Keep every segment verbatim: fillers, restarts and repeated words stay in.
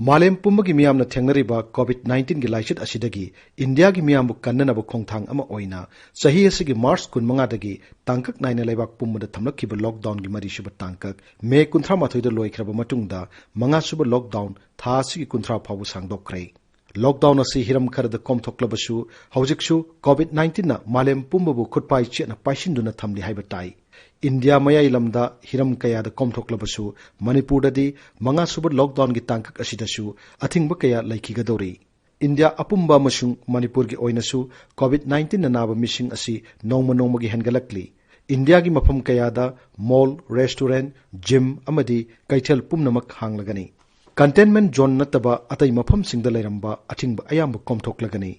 ꯃꯥꯂꯦꯝ ꯄꯨꯝꯕꯒꯤ ꯃꯤꯌꯥꯝꯅ ꯊꯦꯡꯅꯔꯤꯕ ꯀꯣꯚꯤꯗ ꯅꯥꯏꯟꯇꯤꯟꯒꯤ ꯂꯥꯏꯆꯠ ꯑꯁꯤꯗꯒꯤ ꯏꯟꯗꯤꯌꯥꯒꯤ ꯃꯤꯌꯥꯝꯕꯨ ꯀꯟꯅꯅꯕ ꯈꯣꯡꯊꯥꯡ ꯑꯃ ꯑꯣꯏꯅ ꯆꯍꯤ ꯑꯁꯤꯒꯤ ꯃꯥꯔꯆ ꯀꯨꯟꯃꯉꯥꯗꯒꯤ ꯇꯥꯡꯀꯛ ꯅꯥꯏꯅ ꯂꯩꯕꯥꯛ ꯄꯨꯝꯕꯗ ꯊꯝꯂꯛꯈꯤꯕ ꯂꯣꯛꯗꯥꯎꯟꯒꯤ ꯃꯔꯤꯁꯨꯕ ꯇꯥꯡꯀꯛ ꯃꯦ ꯀꯨꯟꯊ꯭ꯔꯥ ꯃꯥꯊꯣꯏꯗ ꯂꯣꯏꯈ꯭ꯔꯕ ꯃꯇꯨꯡꯗ ꯃꯉꯥꯁꯨꯕ ꯂꯣꯛꯗꯥꯎꯟ ꯊꯥ ꯑꯁꯤꯒꯤ ꯀꯨꯟꯊ꯭ꯔꯥ ꯐꯥꯎꯕ ꯁꯥꯡꯗꯣꯛꯈ꯭ꯔꯦ꯫ ꯂꯣꯛꯗꯥꯎꯟ ꯑꯁꯤ ꯍꯤꯔꯝ ꯈꯔꯗ ꯀꯣꯝꯊꯣꯛꯂꯕꯁꯨ ꯍꯧꯖꯤꯛꯁꯨ ꯀꯣꯚꯤꯗ ꯅꯥꯏꯟꯇꯤꯟꯅ ꯃꯥꯂꯦꯝ ꯄꯨꯝꯕꯕꯨ ꯈꯨꯠꯄꯥꯏ ꯆꯦꯠꯅ ꯄꯥꯏꯁꯤꯟꯗꯨꯅ ꯊꯝꯂꯤ ꯍꯥꯏꯕ ꯇꯥꯏ꯫ ꯏꯟꯗꯤꯌꯥ ꯃꯌꯥꯏ ꯂꯝꯗ ꯍꯤꯔꯝ ꯀꯌꯥꯗ ꯀꯣꯝꯊꯣꯛꯂꯕꯁꯨ ꯃꯅꯤꯄꯨꯔꯗꯗꯤ ꯃꯉꯥꯁꯨꯕ ꯂꯣꯛꯗꯥꯎꯟꯒꯤ ꯇꯥꯡꯀꯛ ꯑꯁꯤꯗꯁꯨ ꯑꯊꯤꯡꯕ ꯀꯌꯥ ꯂꯩꯈꯤꯒꯗꯧꯔꯤ꯫ ꯏꯟꯗꯤꯌꯥ ꯑꯄꯨꯝꯕ ꯑꯃꯁꯨꯡ ꯃꯅꯤꯄꯨꯔꯒꯤ ꯑꯣꯏꯅꯁꯨ ꯀꯣꯚꯤꯗ ꯅꯥꯏꯟꯇꯤꯟꯅ ꯅꯥꯕ ꯃꯤꯁꯤꯡ ꯑꯁꯤ ꯅꯣꯡꯃ ꯅꯣꯡꯃꯒꯤ ꯍꯦꯟꯒꯠꯂꯛꯂꯤ꯫ ꯏꯟꯗꯤꯌꯥꯒꯤ ꯃꯐꯝ ꯀꯌꯥꯗ ꯃꯣꯜ, ꯔꯦꯁꯇꯨꯔꯦꯟ, ꯖꯤꯝ ꯑꯃꯗꯤ ꯀꯩꯊꯦꯜ ꯄꯨꯝꯅꯃꯛ ꯍꯥꯡꯂꯒꯅꯤ꯫ ꯀꯟꯇꯦꯟꯃꯦꯟ ꯖꯣꯟ ꯅꯠꯇꯕ ꯑꯇꯩ ꯃꯐꯝꯁꯤꯡꯗ ꯂꯩꯔꯝꯕ ꯑꯊꯤꯡꯕ ꯑꯌꯥꯝꯕ ꯀꯣꯝꯊꯣꯛꯂꯒꯅꯤ꯫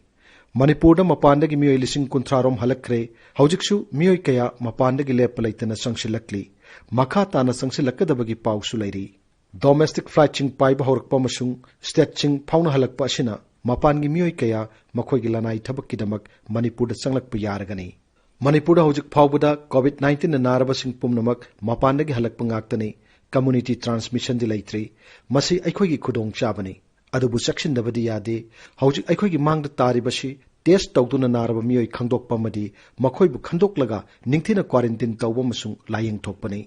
ꯃꯅꯤꯄꯨꯔꯗ ꯃꯄꯥꯟꯗꯒꯤ ꯃꯤꯑꯣꯏ ꯂꯤꯁꯤꯡ ꯀꯨꯟꯊ꯭ꯔꯥ ꯔꯣꯝ ꯍꯜꯂꯛꯈ꯭ꯔꯦ꯫ ꯍꯧꯖꯤꯛꯁꯨ ꯃꯤꯑꯣꯏ ꯀꯌꯥ ꯃꯄꯥꯟꯗꯒꯤ ꯂꯦꯞꯄ ꯂꯩꯇꯅ ꯆꯪꯁꯤꯜꯂꯛꯂꯤ꯫ ꯃꯈꯥ ꯇꯥꯅ ꯆꯪꯁꯤꯜꯂꯛꯀꯗꯕꯒꯤ ꯄꯥꯎꯁꯨ ꯂꯩꯔꯤ꯫ ꯗꯣꯃꯦꯁꯇꯤꯛ ꯐ꯭ꯂꯥꯏꯠꯁꯤꯡ ꯄꯥꯏꯕ ꯍꯧꯔꯛꯄ ꯑꯃꯁꯨꯡ ꯁ꯭ꯇꯦꯠꯁꯤꯡ ꯐꯥꯎꯅꯍꯜꯂꯛꯄ ꯑꯁꯤꯅ ꯃꯄꯥꯟꯒꯤ ꯃꯤꯑꯣꯏ ꯀꯌꯥ ꯃꯈꯣꯏꯒꯤ ꯂꯅꯥꯏ ꯊꯕꯛꯀꯤꯗꯃꯛ ꯃꯅꯤꯄꯨꯔꯗ ꯆꯪꯂꯛꯄ ꯌꯥꯔꯒꯅꯤ꯫ ꯃꯅꯤꯄꯨꯔꯗ ꯍꯧꯖꯤꯛ ꯐꯥꯎꯕꯗ ꯀꯣꯚꯤꯗ ꯅꯥꯏꯟꯇꯤꯟꯅ ꯅꯥꯔꯕꯁꯤꯡ ꯄꯨꯝꯅꯃꯛ ꯃꯄꯥꯟꯗꯒꯤ ꯍꯜꯂꯛꯄ ꯉꯥꯛꯇꯅꯤ꯫ ꯀꯝꯃ꯭ꯌꯨꯅꯤꯇꯤ ꯇ꯭ꯔꯥꯟꯁꯃꯤꯁꯟꯗꯤ ꯂꯩꯇ꯭ꯔꯤ꯫ ꯃꯁꯤ ꯑꯩꯈꯣꯏꯒꯤ ꯈꯨꯗꯣꯡꯆꯥꯕꯅꯤ꯫ ꯑꯗꯨꯕꯨ ꯆꯦꯛꯁꯤꯟꯗꯕꯗꯤ ꯌꯥꯗꯦ꯫ ꯍꯧꯖꯤꯛ ꯑꯩꯈꯣꯏꯒꯤ ꯃꯥꯡꯗ ꯇꯥꯔꯤꯕꯁꯤ ꯇꯦꯁ ꯇꯧꯗꯨꯅ ꯅꯥꯔꯕ ꯃꯤꯑꯣꯏ ꯈꯪꯗꯣꯛꯄ ꯑꯃꯗꯤ ꯃꯈꯣꯏꯕꯨ ꯈꯟꯗꯣꯛꯂꯒ ꯅꯤꯡꯊꯤꯅ ꯀ꯭ꯋꯥꯔꯦꯟꯇꯤꯟ ꯇꯧꯕ ꯑꯃꯁꯨꯡ ꯂꯥꯌꯦꯡ ꯊꯣꯛꯄꯅꯤ꯫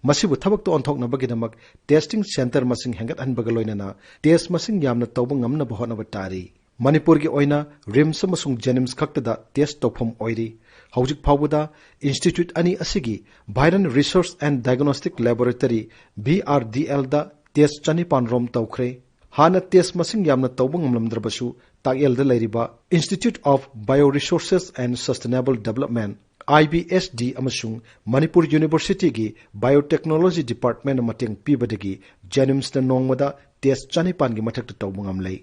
ꯃꯁꯤꯕꯨ ꯊꯕꯛꯇ ꯑꯣꯟꯊꯣꯛꯅꯕꯒꯤꯗꯃꯛ ꯇꯦꯁꯇꯤꯡ ꯁꯦꯟꯇꯔ ꯃꯁꯤꯡ ꯍꯦꯟꯒꯠꯍꯟꯕꯒ ꯂꯣꯏꯅꯅ ꯇꯦꯁ ꯃꯁꯤꯡ ꯌꯥꯝꯅ ꯇꯧꯕ ꯉꯝꯅꯕ ꯍꯣꯠꯅꯕ ꯇꯥꯔꯤ꯫ ꯃꯅꯤꯄꯨꯔꯒꯤ ꯑꯣꯏꯅ ꯔꯤꯝꯁ ꯑꯃꯁꯨꯡ ꯖꯦꯅꯤꯝꯁ ꯈꯛꯇꯗ ꯇꯦꯁ ꯇꯧꯐꯝ ꯑꯣꯏꯔꯤ꯫ ꯍꯧꯖꯤꯛ ꯐꯥꯎꯕꯗ ꯏꯟꯁꯇꯤꯇ꯭ꯌꯨꯠ ꯑꯅꯤ ꯑꯁꯤꯒꯤ Viral Research and Diagnostic Laboratory, V R D ꯑꯦꯜꯗ ꯇꯦꯁ ꯆꯅꯤꯄꯥꯟ ꯔꯣꯝ ꯇꯧꯈ꯭ꯔꯦ꯫ ꯍꯥꯟꯅ ꯇꯦꯁ ꯃꯁꯤꯡ ꯌꯥꯝꯅ ꯇꯧꯕ ꯉꯝꯂꯝꯗ꯭ꯔꯕꯁꯨ, ꯇꯥꯛꯌꯦꯜꯗ ꯂꯩꯔꯤꯕ Institute of Bioresources and Sustainable Development, I B S D, ꯑꯃꯁꯨꯡ ꯃꯅꯤꯄꯨꯔ ꯌꯨꯅꯤꯚꯔꯁꯤꯇꯤꯒꯤ ꯕꯥꯏꯑꯣꯇꯦꯛꯅꯣꯂꯣꯖꯤ ꯗꯤꯄꯥꯔꯠꯃꯦꯟꯅ ꯃꯇꯦꯡ ꯄꯤꯕꯗꯒꯤ ꯖꯦꯅꯤꯝꯁꯅ ꯅꯣꯡꯃꯗ ꯇꯦꯁ ꯆꯅꯤꯄꯥꯟꯒꯤ ꯃꯊꯛꯇ ꯇꯧꯕ ꯉꯝꯂꯦ꯫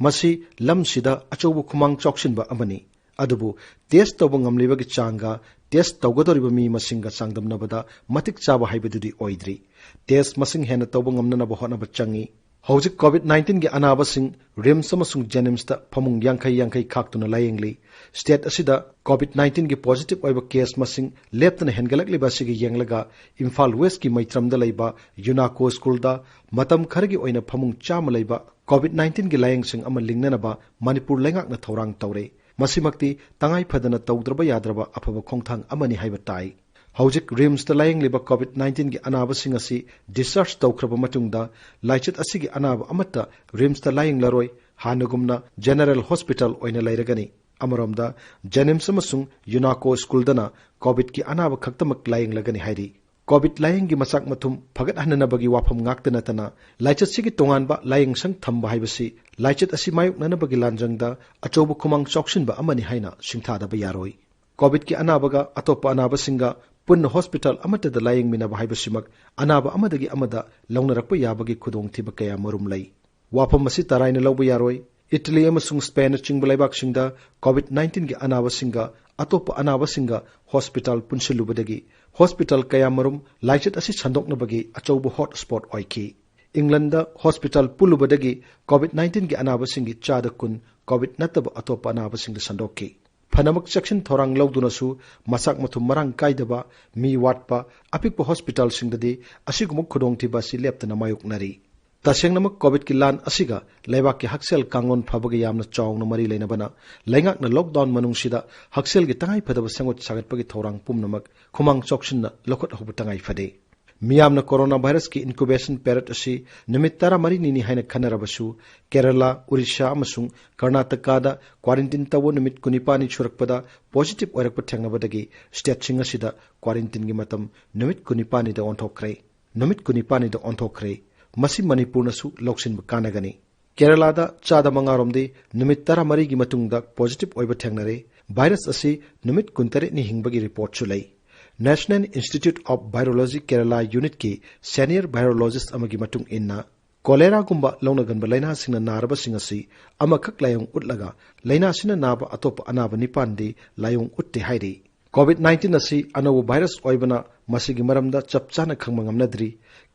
ꯃꯁꯤ ꯂꯝꯁꯤꯗ ꯑꯆꯧꯕ ꯈꯨꯃꯥꯡ ꯆꯥꯎꯁꯤꯟꯕ ꯑꯃꯅꯤ꯫ ꯑꯗꯨꯕꯨ ꯇꯦꯁ ꯇꯧꯕ ꯉꯝꯂꯤꯕꯒꯤ ꯆꯥꯡꯒ ꯇꯦꯁ ꯇꯧꯒꯗꯧꯔꯤꯕ ꯃꯤ ꯃꯁꯤꯡꯒ ꯆꯥꯡꯗꯝꯅꯕꯗ ꯃꯇꯤꯛ ꯆꯥꯕ ꯍꯥꯏꯕꯗꯨꯗꯤ ꯑꯣꯏꯗ꯭ꯔꯤ꯫ ꯇꯦꯁ ꯃꯁꯤꯡ ꯍꯦꯟꯅ ꯇꯧꯕ ꯉꯝꯅꯅꯕ ꯍꯣꯠꯅꯕ ꯆꯪꯏ꯫ ꯍꯧꯖꯤꯛ ꯀꯣꯚꯤꯗ ꯅꯥꯏꯟꯇꯤꯟꯒꯤ ꯑꯅꯥꯕꯁꯤꯡ ꯔꯤꯝꯁ ꯑꯃꯁꯨꯡ ꯖꯦꯅꯤꯝꯁꯇ ꯐꯃꯨꯡ ꯌꯥꯡꯈꯩ ꯌꯥꯡꯈꯩ ꯈꯥꯛꯇꯨꯅ ꯂꯥꯌꯦꯡꯂꯤ꯫ ꯁ꯭ꯇꯦꯠ ꯑꯁꯤꯗ ꯀꯣꯚꯤꯗ ꯅꯥꯏꯟꯇꯤꯟꯒꯤ ꯄꯣꯖꯤꯇꯤꯚ ꯑꯣꯏꯕ ꯀꯦꯁ ꯃꯁꯤꯡ ꯂꯦꯞꯇꯅ ꯍꯦꯟꯒꯠꯂꯛꯂꯤꯕ ꯑꯁꯤꯒꯤ ꯌꯦꯡꯂꯒ ꯏꯝꯐꯥꯜ ꯋꯦꯁꯀꯤ ꯃꯩꯇ꯭ꯔꯝꯗ ꯂꯩꯕ ꯌꯨꯅꯥꯀꯣ ꯁ꯭ꯀꯨꯜꯗ ꯃꯇꯝ ꯈꯔꯒꯤ ꯑꯣꯏꯅ ꯐꯃꯨꯡ ꯆꯥꯝꯃ ꯂꯩꯕ ꯀꯣꯚꯤꯗ ꯅꯥꯏꯟꯇꯤꯟꯒꯤ ꯂꯥꯌꯦꯡꯁꯪ ꯑꯃ ꯂꯤꯡꯅꯅꯕ ꯃꯅꯤꯄꯨꯔ ꯂꯩꯉꯥꯛꯅ ꯊꯧꯔꯥꯡ ꯇꯧꯔꯦ꯫ ꯃꯁꯤꯃꯛꯇꯤ ꯇꯉꯥꯏ ꯐꯗꯅ ꯇꯧꯗ꯭ꯔꯕ ꯌꯥꯗ꯭ꯔꯕ ꯑꯐꯕ ꯈꯣꯡꯊꯥꯡ ꯑꯃꯅꯤ ꯍꯥꯏꯕ ꯇꯥꯏ꯫ ꯍꯧꯖꯤꯛ ꯔꯤꯝꯁꯇ ꯂꯥꯌꯦꯡꯂꯤꯕ ꯀꯣꯚꯤꯗ ꯅꯥꯏꯟꯇꯤꯟꯒꯤ ꯑꯅꯥꯕꯁꯤꯡ ꯑꯁꯤ ꯗꯤꯁꯆꯥꯔꯖ ꯇꯧꯈ꯭ꯔꯕ ꯃꯇꯨꯡꯗ ꯂꯥꯏꯆꯠ ꯑꯁꯤꯒꯤ ꯑꯅꯥꯕ ꯑꯃꯠꯇ ꯔꯤꯝꯁꯇ ꯂꯥꯌꯦꯡꯂꯔꯣꯏ, ꯍꯥꯟꯅꯒꯨꯝꯅ ꯖꯦꯅꯔꯦꯜ ꯍꯣꯁꯄꯤꯇꯥꯜ ꯑꯣꯏꯅ ꯂꯩꯔꯒꯅꯤ꯫ ꯑꯃꯔꯣꯝꯗ ꯖꯦꯅꯤꯝꯁ ꯑꯃꯁꯨꯡ ꯌꯨꯅꯥꯀꯣ ꯁ꯭ꯀꯨꯜꯗꯅ ꯀꯣꯚꯤꯗꯀꯤ ꯑꯅꯥꯕ ꯈꯛꯇꯃꯛ ꯂꯥꯌꯦꯡꯂꯒꯅꯤ ꯍꯥꯏꯔꯤ꯫ ꯀꯣꯚꯤꯗ ꯂꯥꯌꯦꯡꯒꯤ ꯃꯆꯥꯛ ꯃꯊꯨꯝ ꯐꯒꯠꯍꯟꯅꯅꯕꯒꯤ ꯋꯥꯐꯝ ꯉꯥꯛꯇ ꯅꯠꯇꯅ ꯂꯥꯏꯆꯠꯁꯤꯒꯤ ꯇꯣꯉꯥꯟꯕ ꯂꯥꯌꯦꯡꯁꯪ ꯊꯝꯕ ꯍꯥꯏꯕꯁꯤ ꯂꯥꯏꯆꯠ ꯑꯁꯤ ꯃꯥꯌꯣꯛꯅꯅꯕꯒꯤ ꯂꯥꯟꯖꯪꯗ ꯑꯆꯧꯕ ꯈꯨꯃꯥꯡ ꯆꯥꯎꯁꯤꯟꯕ ꯑꯃꯅꯤ ꯍꯥꯏꯅ ꯁꯤꯡꯊꯥꯗꯕ ꯌꯥꯔꯣꯏ꯫ ꯀꯣꯚꯤꯗꯀꯤ ꯑꯅꯥꯕꯒ ꯑꯇꯣꯞꯄ ꯑꯅꯥꯕꯁꯤꯡꯒ ꯄꯨꯟꯅ ꯍꯣꯁꯄꯤꯇꯥꯜ ꯑꯃꯠꯇꯗ ꯂꯥꯌꯦꯡꯃꯤꯟꯅꯕ ꯍꯥꯏꯕꯁꯤꯃꯛ ꯑꯅꯥꯕ ꯑꯃꯗꯒꯤ ꯑꯃꯗ ꯂꯧꯅꯔꯛꯄ ꯌꯥꯕꯒꯤ ꯈꯨꯗꯣꯡꯊꯤꯕ ꯀꯌꯥ ꯃꯔꯨꯝ ꯂꯩ꯫ ꯋꯥꯐꯝ ꯑꯁꯤ ꯇꯔꯥꯏꯅ ꯂꯧꯕ ꯌꯥꯔꯣꯏ꯫ ꯏꯇꯂꯤ ꯑꯃꯁꯨꯡ ꯁ꯭ꯄꯦꯟꯅꯆꯤꯡꯕ ꯂꯩꯕꯥꯛꯁꯤꯡꯗ ꯀꯣꯚꯤꯗ ꯅꯥꯏꯟꯇꯤꯟꯒꯤ ꯑꯅꯥꯕꯁꯤꯡꯒ ꯑꯇꯣꯞꯄ ꯑꯅꯥꯕꯁꯤꯡꯒ ꯍꯣꯁꯄꯤꯇꯥꯜ ꯄꯨꯟꯁꯤꯜꯂꯨꯕꯗꯒꯤ ꯍꯣꯁꯄꯤꯇꯥꯜ ꯀꯌꯥꯃꯔꯨꯝ ꯂꯥꯏꯆꯠ ꯑꯁꯤ ꯁꯟꯗꯣꯛꯅꯕꯒꯤ ꯑꯆꯧꯕ ꯍꯣꯠ ꯁ꯭ꯄꯣꯠ ꯑꯣꯏꯈꯤ꯫ ꯏꯪꯂꯟꯗ ꯍꯣꯁꯄꯤꯇꯥꯜ ꯄꯨꯜꯂꯨꯕꯗꯒꯤ ꯀꯣꯚꯤꯗ ꯅꯥꯏꯟꯇꯤꯟꯒꯤ ꯑꯅꯥꯕꯁꯤꯡꯒꯤ ꯆꯥꯗ ꯀꯨꯟ ꯀꯣꯚꯤꯗ ꯅꯠꯇꯕ ꯑꯇꯣꯞꯄ ꯑꯅꯥꯕꯁꯤꯡꯗ ꯁꯟꯗꯣꯛꯈꯤ꯫ ꯐꯅꯃꯛ ꯆꯦꯛꯁꯤꯟ ꯊꯧꯔꯥꯡ ꯂꯧꯗꯨꯅꯁꯨ ꯃꯆꯥꯛ ꯃꯊꯨꯝ ꯃꯔꯥꯡ ꯀꯥꯏꯗꯕ, ꯃꯤ ꯋꯥꯠꯄ, ꯑꯄꯤꯛꯄ ꯍꯣꯁꯄꯤꯇꯥꯜꯁꯤꯡꯗꯗꯤ ꯑꯁꯤꯒꯨꯝꯕ ꯈꯨꯗꯣꯡꯊꯤꯕ ꯑꯁꯤ ꯂꯦꯞꯇꯅ ꯃꯥꯌꯣꯛꯅꯔꯤ꯫ ꯇꯁꯦꯡꯅꯃꯛ ꯀꯣꯚꯤꯗꯀꯤ ꯂꯥꯟ ꯑꯁꯤꯒ ꯂꯩꯕꯥꯛꯀꯤ ꯍꯛꯁꯦꯜ ꯀꯥꯡꯂꯣꯟ ꯐꯕꯒ ꯌꯥꯝꯅ ꯆꯥꯎꯅ ꯃꯔꯤ ꯂꯩꯅꯕꯅ ꯂꯩꯉꯥꯛꯅ ꯂꯣꯛꯗꯥꯎꯟ ꯃꯅꯨꯡꯁꯤꯗ ꯍꯛꯁꯦꯜꯒꯤ ꯇꯉꯥꯏꯐꯗꯕ ꯁꯦꯝꯒꯠ ꯁꯥꯒꯠꯄꯒꯤ ꯊꯧꯔꯥꯡ ꯄꯨꯝꯅꯃꯛ ꯈꯨꯃꯥꯡ ꯆꯥꯎꯁꯤꯟꯅ ꯂꯧꯈꯠꯍꯧꯕ ꯇꯉꯥꯏ ꯐꯗꯦ꯫ ꯃꯤꯌꯥꯝꯅ ꯀꯣꯔꯣꯅꯥ ꯚꯥꯏꯔꯁꯀꯤ ꯏꯟꯀꯨꯕꯦꯁꯟ ꯄꯦꯔꯤꯌꯗ ꯑꯁꯤ ꯅꯨꯃꯤꯠ ꯇꯔꯥꯃꯔꯤꯅꯤꯅꯤ ꯍꯥꯏꯅ ꯈꯟꯅꯔꯕꯁꯨ, ꯀꯦꯔꯂꯥ, ꯑꯣꯔꯤꯁꯥ ꯑꯃꯁꯨꯡ ꯀꯔꯅꯥꯇꯀꯥꯗ ꯀ꯭ꯋꯥꯔꯦꯟꯇꯤꯟ ꯇꯧꯕ ꯅꯨꯃꯤꯠ ꯀꯨꯟꯅꯤꯄꯥꯜꯅꯤ ꯁꯨꯔꯛꯄꯗ ꯄꯣꯖꯤꯇꯤꯚ ꯑꯣꯏꯔꯛꯄ ꯊꯦꯡꯅꯕꯗꯒꯤ ꯁ꯭ꯇꯦꯠꯁꯤꯡ ꯑꯁꯤꯗ ꯀ꯭ꯋꯥꯔꯦꯟꯇꯤꯟꯒꯤ ꯃꯇꯝ ꯅꯨꯃꯤꯠ ꯀꯨꯟꯅꯤꯄꯥꯜꯅꯤꯗ ꯑꯣꯟꯊꯣꯛꯈ꯭ꯔꯦ꯫ ꯅꯨꯃꯤꯠ ꯀꯨꯟꯅꯤꯄꯥꯜꯅꯤꯗ ꯑꯣꯟꯊꯣꯛꯈ꯭ꯔꯦ꯫ ꯃꯁꯤ ꯃꯅꯤꯄꯨꯔꯅꯁꯨ ꯂꯧꯁꯤꯟꯕ ꯀꯥꯟꯅꯒꯅꯤ꯫ ꯀꯦꯔꯂꯥꯗ ꯆꯥꯗ ꯃꯉꯥꯔꯣꯝꯗꯤ ꯅꯨꯃꯤꯠ ꯇꯔꯥꯃꯔꯤꯒꯤ ꯃꯇꯨꯡꯗ ꯄꯣꯖꯤꯇꯤꯚ ꯑꯣꯏꯕ ꯊꯦꯡꯅꯔꯦ꯫ ꯚꯥꯏꯔꯁ ꯑꯁꯤ ꯅꯨꯃꯤꯠ ꯀꯨꯟꯇꯔꯦꯠꯅꯤ ꯍꯤꯡꯕꯒꯤ ꯔꯤꯄꯣꯔꯠꯁꯨ ꯂꯩ꯫ National Institute of Virology Kerala ꯌꯨꯅꯤꯠꯀꯤ ꯁꯦꯅꯤꯌꯔ ꯚꯥꯏꯔꯣꯂꯣꯖꯤꯁ ꯑꯃꯒꯤ ꯃꯇꯨꯡ ꯏꯟꯅ, ꯀꯣꯂꯦꯔꯥꯒꯨꯝꯕ ꯂꯧꯅꯒꯟꯕ ꯂꯥꯏꯅꯥꯁꯤꯡꯅ ꯅꯥꯔꯕꯁꯤꯡ ꯑꯁꯤ ꯑꯃꯈꯛ ꯂꯥꯏꯑꯣꯡ ꯎꯠꯂꯒ ꯂꯥꯏꯅꯥꯁꯤꯅ ꯅꯥꯕ ꯑꯇꯣꯞꯄ ꯑꯅꯥꯕ ꯅꯤꯄꯥꯟꯗꯤ ꯂꯥꯏꯑꯣꯡ ꯎꯠꯇꯦ ꯍꯥꯏꯔꯤ꯫ ꯀꯣꯚꯤꯗ ꯅꯥꯏꯟꯇꯤꯟ ꯑꯁꯤ ꯑꯅꯧꯕ ꯚꯥꯏꯔꯁ ꯑꯣꯏꯕꯅ ꯃꯁꯤꯒꯤ ꯃꯔꯝꯗ ꯆꯞ ꯆꯥꯅ ꯈꯪꯕ ꯉꯝꯅꯗ꯭ꯔꯤ꯫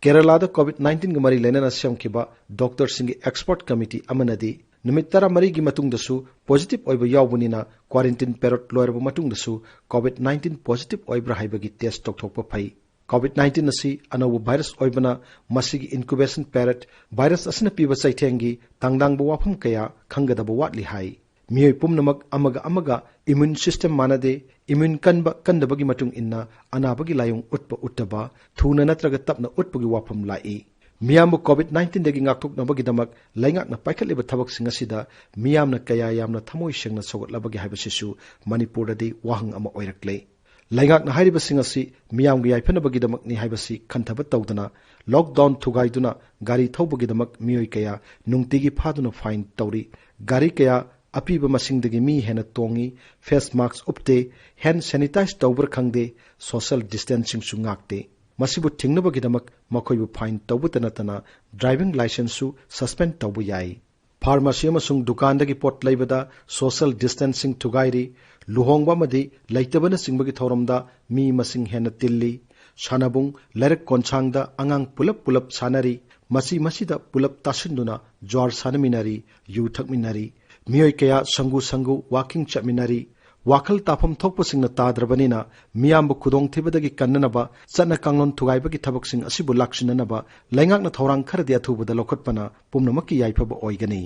ꯀꯦꯔꯂꯥꯗ ꯀꯣꯚꯤꯗ ꯅꯥꯏꯟꯇꯤꯟꯒ ꯃꯔꯤ ꯂꯩꯅꯅ ꯁꯦꯝꯈꯤꯕ ꯗꯣꯛꯇꯔꯁꯤꯡꯒꯤ ꯑꯦꯛꯁꯄꯔꯠ ꯀꯃꯤꯇꯤ ꯑꯃꯅꯗꯤ ꯅꯨꯃꯤꯠ ꯇꯔꯥꯃꯔꯤꯒꯤ ꯃꯇꯨꯡꯗꯁꯨ ꯄꯣꯖꯤꯇꯤꯚ ꯑꯣꯏꯕ ꯌꯥꯎꯕꯅꯤꯅ ꯀ꯭ꯋꯥꯔꯦꯟꯇꯤꯟ ꯄꯦꯔꯣꯠ ꯂꯣꯏꯔꯕ ꯃꯇꯨꯡꯗꯁꯨ ꯀꯣꯚꯤꯗ ꯅꯥꯏꯟꯇꯤꯟ ꯄꯣꯖꯤꯇꯤꯚ ꯑꯣꯏꯕ꯭ꯔꯥ ꯍꯥꯏꯕꯒꯤ ꯇꯦꯁ ꯇꯧꯊꯣꯛꯄ ꯐꯩ꯫ ꯀꯣꯚꯤꯗ ꯅꯥꯏꯟꯇꯤꯟ ꯑꯁꯤ ꯑꯅꯧꯕ ꯚꯥꯏꯔꯁ ꯑꯣꯏꯕꯅ ꯃꯁꯤꯒꯤ ꯏꯟꯀꯨꯕꯦꯁꯟ ꯄꯦꯔꯦꯠ, ꯚꯥꯏꯔꯁ ꯑꯁꯤꯅ ꯄꯤꯕ ꯆꯩꯊꯦꯡꯒꯤ ꯇꯥꯡꯗꯥꯡꯕ ꯋꯥꯐꯝ ꯀꯌꯥ ꯈꯪꯒꯗꯕ ꯋꯥꯠꯂꯤ ꯍꯥꯏ꯫ ꯃꯤꯑꯣꯏ ꯄꯨꯝꯅꯃꯛ ꯑꯃꯒ ꯑꯃꯒ ꯏꯃ꯭ꯌꯨꯟ ꯁꯤꯁꯇꯦꯝ ꯃꯥꯟꯅꯗꯦ꯫ ꯏꯃ꯭ꯌꯨꯟ ꯀꯟꯕ ꯀꯟꯗꯕꯒꯤ ꯃꯇꯨꯡ ꯏꯟꯅ ꯑꯅꯥꯕꯒꯤ ꯂꯥꯏꯑꯣꯡ ꯎꯠꯄ ꯎꯠꯇꯕ, ꯊꯨꯅ ꯅꯠꯇ꯭ꯔꯒ ꯇꯞꯅ ꯎꯠꯄꯒꯤ ꯋꯥꯐꯝ ꯂꯥꯛꯏ꯫ ꯃꯤꯌꯥꯝꯕꯨ ꯀꯣꯚꯤꯗ ꯅꯥꯏꯟꯇꯤꯟꯗꯒꯤ ꯉꯥꯛꯊꯣꯛꯅꯕꯒꯤꯗꯃꯛ ꯂꯩꯉꯥꯛꯅ ꯄꯥꯏꯈꯠꯂꯤꯕ ꯊꯕꯛꯁꯤꯡ ꯑꯁꯤꯗ ꯃꯤꯌꯥꯝꯅ ꯀꯌꯥ ꯌꯥꯝꯅ ꯊꯃꯣꯏ ꯁꯦꯡꯅ ꯁꯧꯒꯠꯂꯕꯒꯦ ꯍꯥꯏꯕꯁꯤꯁꯨ ꯃꯅꯤꯄꯨꯔꯗꯗꯤ ꯋꯥꯍꯪ ꯑꯃ ꯑꯣꯏꯔꯛꯂꯦ꯫ ꯂꯩꯉꯥꯛꯅ ꯍꯥꯏꯔꯤꯕꯁꯤꯡ ꯑꯁꯤ ꯃꯤꯌꯥꯝꯒꯤ ꯌꯥꯏꯐꯅꯕꯒꯤꯗꯃꯛꯅꯤ ꯍꯥꯏꯕꯁꯤ ꯈꯟꯊꯕ ꯇꯧꯗꯅ, ꯂꯣꯛꯗꯥꯎꯟ ꯊꯨꯒꯥꯏꯗꯨꯅ ꯒꯥꯔꯤ ꯊꯧꯕꯒꯤꯗꯃꯛ ꯃꯤꯑꯣꯏ ꯀꯌꯥ ꯅꯨꯡꯇꯤꯒꯤ ꯐꯥꯗꯨꯅ ꯐꯥꯏꯟ ꯇꯧꯔꯤ꯫ ꯒꯥꯔꯤ ꯀꯌꯥ ꯑꯄꯤꯕ ꯃꯁꯤꯡꯗꯒꯤ ꯃꯤ ꯍꯦꯟꯅ ꯇꯣꯡꯏ꯫ ꯐꯦꯁ ꯃꯥꯛꯁ ꯎꯞꯇꯦ꯫ ꯍꯦꯟ ꯁꯦꯅꯤꯇꯥꯏꯖ ꯇꯧꯕ꯭ꯔꯥ ꯈꯪꯗꯦ꯫ ꯁꯣꯁꯦꯜ ꯗꯤꯁꯇꯦꯟꯁꯤꯡꯁꯨ ꯉꯥꯛꯇꯦ꯫ ꯃꯁꯤꯕꯨ ꯊꯤꯡꯅꯕꯒꯤꯗꯃꯛ ꯃꯈꯣꯏꯕꯨ ꯐꯥꯏꯟ ꯇꯧꯕꯇ ꯅꯠꯇꯅ ꯗ꯭ꯔꯥꯏꯚꯤꯡ ꯂꯥꯏꯁꯦꯟꯁꯁꯨ ꯁꯁꯄꯦꯟ ꯇꯧꯕ ꯌꯥꯏ꯫ ꯐꯥꯔꯃꯥꯁꯤ ꯑꯃꯁꯨꯡ ꯗꯨꯀꯥꯟꯗꯒꯤ ꯄꯣꯠ ꯂꯩꯕꯗ ꯁꯣꯁꯦꯜ ꯗꯤꯁꯇꯦꯟꯁꯤꯡ ꯊꯨꯒꯥꯏꯔꯤ꯫ ꯂꯨꯍꯣꯡꯕ ꯑꯃꯗꯤ ꯂꯩꯇꯕꯅꯆꯤꯡꯕꯒꯤ ꯊꯧꯔꯝꯗ ꯃꯤ ꯃꯁꯤꯡ ꯍꯦꯟꯅ ꯇꯤꯜꯂꯤ꯫ ꯁꯥꯟꯅꯕꯨꯡ, ꯂꯥꯏꯔꯛ ꯀꯣꯟꯁꯥꯡꯗ ꯑꯉꯥꯡ ꯄꯨꯂꯞ ꯄꯨꯂꯞ ꯁꯥꯟꯅꯔꯤ꯫ ꯃꯁꯤ ꯃꯁꯤꯗ ꯄꯨꯂꯞ ꯇꯥꯁꯤꯟꯗꯨꯅ ꯖ꯭ꯋꯥꯔ ꯁꯥꯟꯅꯃꯤꯟꯅꯔꯤ, ꯌꯨ ꯊꯛꯃꯤꯟꯅꯔꯤ꯫ ꯃꯤꯑꯣꯏ ꯀꯌꯥ ꯁꯪꯒꯨ ꯁꯪꯒꯨ ꯋꯥꯀꯤꯡ ꯆꯠꯃꯤꯟꯅꯔꯤ꯫ ꯋꯥꯈꯜ ꯇꯥꯐꯝ ꯊꯣꯛꯄꯁꯤꯡꯅ ꯇꯥꯗ꯭ꯔꯕꯅꯤꯅ ꯃꯤꯌꯥꯝꯕꯨ ꯈꯨꯗꯣꯡꯊꯤꯕꯗꯒꯤ ꯀꯟꯅꯅꯕ ꯆꯠꯅ ꯀꯥꯡꯂꯣꯟ ꯊꯨꯒꯥꯏꯕꯒꯤ ꯊꯕꯛꯁꯤꯡ ꯑꯁꯤꯕꯨ ꯂꯥꯛꯁꯤꯟꯅꯅꯕ ꯂꯩꯉꯥꯛꯅ ꯊꯧꯔꯥꯡ ꯈꯔꯗꯤ ꯑꯊꯨꯕꯗ ꯂꯧꯈꯠꯄꯅ ꯄꯨꯝꯅꯃꯛꯀꯤ ꯌꯥꯏꯐꯕ ꯑꯣꯏꯒꯅꯤ꯫